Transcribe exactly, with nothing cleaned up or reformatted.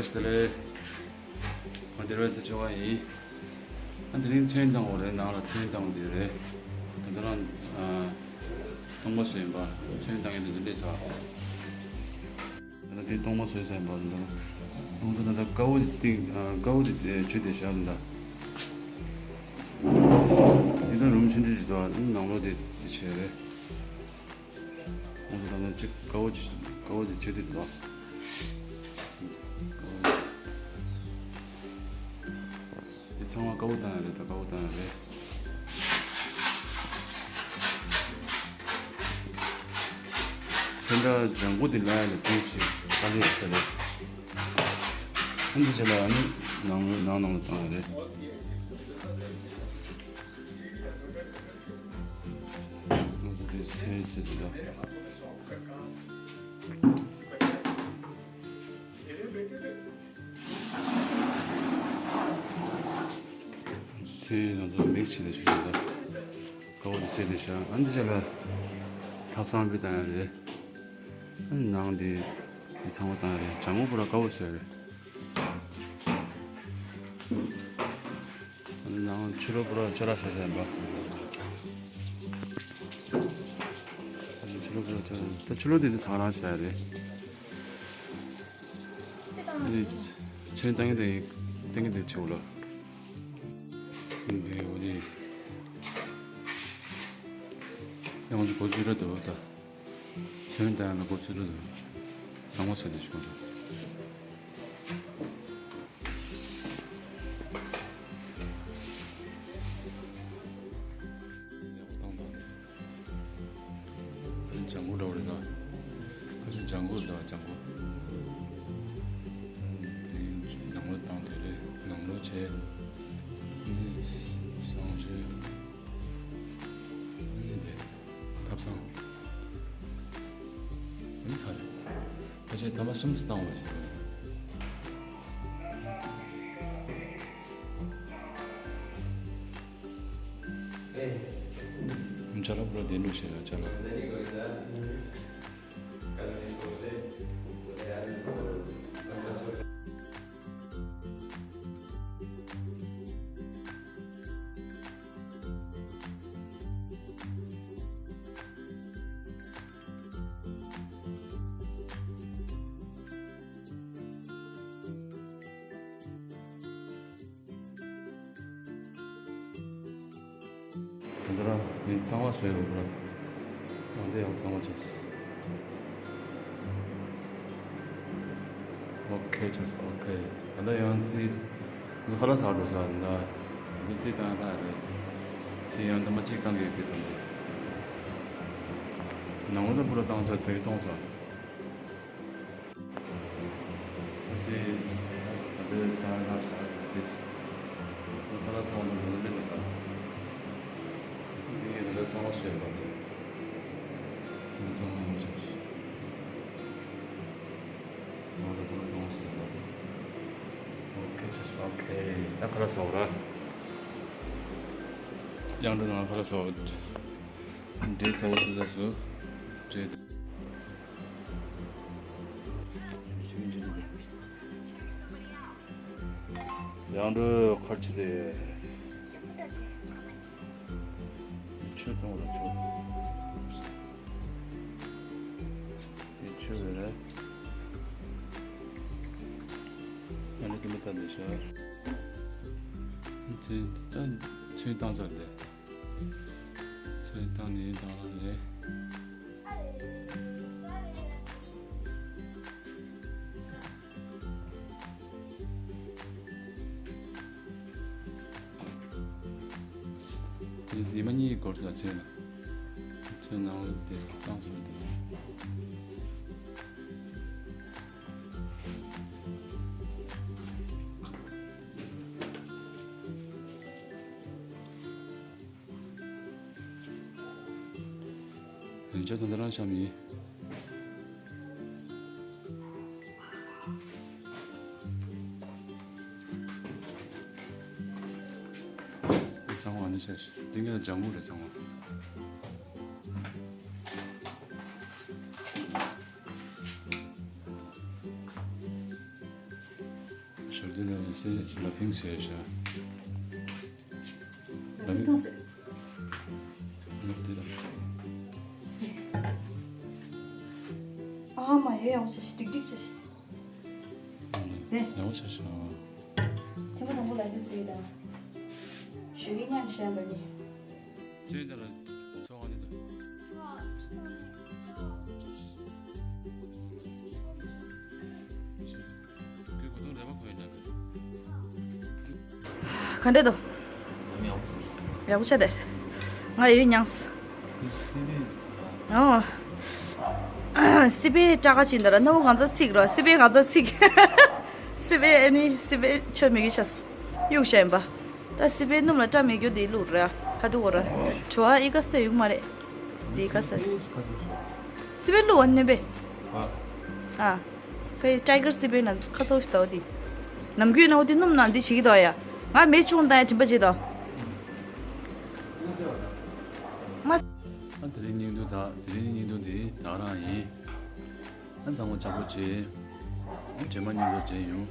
ཞིག་ལས། ང་འདིར་བས་ཆེ་བ་ཡིན། ཨ་འདི་རིང་ཚོན་བཏང་བ་རེད། ནང་ལ་ཚོན་བཏང་འདི་རེད། ད་ལྟ་རང་སྟོང་པ་བཟོས་ཡིན་པ། ཚོན་བཏང་ཡིན་འདི་འདི་ས། ད་ལྟ་འདི་སྟོང་པ་བཟོས་ས་ཡིན་པ། ད་ལྟ་ད་ལྟ་དཀར་པོ་འདི་ཏིག་དཀར་པོ་འདི་ཆུ་དེ་བཞག་ད། འདི་ད་རུམ་ཆུང་ཆུང་ཞིག་འདུག་ནང་ལོགས་འདི་འདི་བྱས་རེད། ཁོང་ཚོ་ད་ནི་གཅིག་དཀར་པོ་ཅིག་དཀར་པོ་ཅིག་བྱེད་དུས་འདུག་དེ་ཚང་མ་དཀར་པོ་བཏང་ཡ་རེད། ད་དཀར་པོ་བཏང་ཡ་རེད། ཁྱེད་འདྲ་ལྗང་གུ་དེ་ལ་ཡ་ལ་དེ་ཞིག་དཀའ་ལས་ཡོད་ས་རེད། ཨ་འདི་བྱས་ལ་ཨ་ནི་ནང་ནང་ནང་ལ་བཏང་ཡ་རེད། ང་ཚོ་དེ་ཚོས་ཚོས་དེ་འདྲ། ཚོས་ང་ཚོ་མིག་ཆེ་ལ་ཞུ་ཞུ་ད། དཀར་པོ་དེ་ཚོས་དེ་ཤ་ཨ་འདི་བྱས་ལ་ཐབ་ཚང་པའི་བཏང་ཡ་རེད། ཨ་ནང་དེ་དེ་ཚང་མ་བཏང་ཡ་རེད། ལྗང་གུ་པུ་ར་དཀར་པོ་བཟོས་རེད། ནང་ཕྱི་ལོགས་པུ་ར་ཅོ་ར་ཤ་ཤ་ཡིན་པ། ཕྱི་ལོགས་པུ་ར་ཅོ་ར་ད་ཕྱི་ལོགས་དེ་ཚོ་ཐང་རང་ཤ་རེད། ཨ་ནི་ཚོན་བཏང་གི་དེ་བཏང་གི་དེ་ཆེ་བོ་ལ། འདི་འོ་དེ་ཡང་ཅི་གོ་ཚུལ་ར་འདུག་ད། ཚོན་བཏང་ན་གོ་ཚུལ་ར་འདུག་ཚང་མ་ཚོན་དེ་ཞིག་འདུག་ལྗང་གུ་འདྲ་བོ་རེད་ད། ཁ་སང་ལྗང་གུ་རེད་ད། ལྗང་གུ། དེ་ནང་ལོགས་བཏང་དེ་རེད། ནང་ལོགས་བྱས། ཨ་ནི་གསང་སྤྱོད། ཨ་ནི་དེ་ཐབ་ཚང་། ཨ་ནི་ཚར་རེད། ཕལ་ཆེར་ཐ་མ་གསུམ་བཏང་བ་ཞིག་རེད། ཅ་ལག་པུ་ར་བདེ་འགྲོ་བྱེད་ལ་ཅ་ལག་ད་ལྟ་རང་ངས་གཙང་མ་བཟོས་ཡོད་པ། ང་འདི་ཡང་གཙང་མ་བྱས། ཨོ་ཁེ་བྱས། ཨོ་ཁེ། ད་ལྟ་ཡང་རྩིས་ངས་ཁ་ལག་ཟ་འགྲོ་ས་རེད་ད། འདི་རྩིས་བཏང་ཡ་ལྷག་རེད། ཅི་ཡང་འདི་མ་གཅིག་བཏང་གི་ཡོད་པའི་དོན་དུ། ནང་ལོགས་ལ་པུ་ར་བཏང་ཚར་དེ་གཏོང་ས། ཨ་ཙི། ད་ལྟའི་ད་ང་ཞག་རེད་དེ། ཁོ་ཁ་ལག་ཟ་བ་ནང་དུ་འདི་ལ་ཟ། འདི་ངས་ད་ལྟ་གཙང་མ་བྱས་པ་རེད། ཁྱིམ་གཙང་མ་ཡོང་ཞིག་ང་ལ་ཁོ་ལ་གཙང་མ་བྱས་པ། ཨོ་ཁེ་ཆ་ཤ། ཨོ་ཁེ། ད་ཁ་ལག་ཟ་བ་ར། དབྱངས་སྒྲོན་ང་ཁ་ལག་ཟ་བ། འབྲས་ཚ་བོ་ཚོ་ཟ་སུ། འབྲས། དབྱངས་སྒྲོན་ཁར་ཆི་རེད། ཆུ་གཏོང་ར་ཆུ། དེ་ཆུ་རེད་རེད། ཨ་ནི་ཀི་མི་ལྟ་འདི་ཤ། དེ་ད་ཆུ་བཏང་ཚར་དེ། ཚོན་བཏང་ནས་བཏང་རང་རེད། དེ་ཉི་མ་གཉིས་འགོར་ས་ཚོན་ལ། ཚོན་ནང་ལ་དེ་བཏང་ཚར་དེ། ཡང་ཆ་ད་ལྟ་རང་བཤམས་ཡིན། ཚང་མ་ཨ་ནི་ཤ་ཤ། འདི་ངའི་ལྗང་གུ་རེད་ཚང་མ། ཚེ་ལ་ཕིང་ཟེར་ཤག་ལ་ཕིང་ཐོང་ཟེར། ལ་དེ་ལ། ཨ་མ་ཡེ་ཡང་ཆེ་ཤི་ཏིག་ཏིག་ཆེ་ཤི། ནས་ཡང་ཆེ་ཤི། ཐེངས་མ་དང་པོ་ལ་དེ་ཟེར་དང་། ཞུ་གི་ཉན་ཤན་པ་ནི། ཚེ་འདི་ལ་ཚོགས་ཨ་ནི་དང་། ག་འདྲ་འདུག་ཡག་པོ་ཆགས་ཏེ། ང་ཡོད་མྱངས། ཨོ། སི་པན་སྐྲ་དཀར་ཅིག་འདི་ར་སྣ་བུག་གང་ཚ་ཚིག་ར། སི་པན་གང་ཚ་ཚིག་སི་པན་ཨ་ནི་སི་པན་ཆོ་མི་གི་ཆས་གཡུག་བྱས་ཡིན་པ། ད་སི་པན་སྣུམ་ལ་སྐྲ་མི་རྒྱུ་དེ་བླུགས་ར་ཁ་ཐུག་གོ་ར། བྲོ་བ་ཨི་ཀ་སྟེ་ཡུག་མ་རེད། དེ་ཁ་ས། སི་པན་བླུགས་བ་སྣོན་པས། ཨ། ཁ་ཡི་ཊའི་གར་སི་པན་ན་ཁ་ཚ་བོ་ཞིག་ལྟ་བ་དེ། ནམ་རྒྱུན་ན་འོ་དེ་སྣུམ་ནང་འདི་བྱེད་ཀྱི་འདུག་ཡ། ང་མེ་བྱུང་ད་ཡ་དྲན་པ་བྱེད་དོ། མ། ཨ་དེ་རིང་སྙིང་དོན་ད་དེ་རིང་སྙིང་དོན་དེ་ད་རང་ཡིན། ཨ་ཚང་མ་ཅག་པོ་བྱེད། ཨ་རྗེས་མ་སྙིང་པོ་བྱེད་ཡོང་།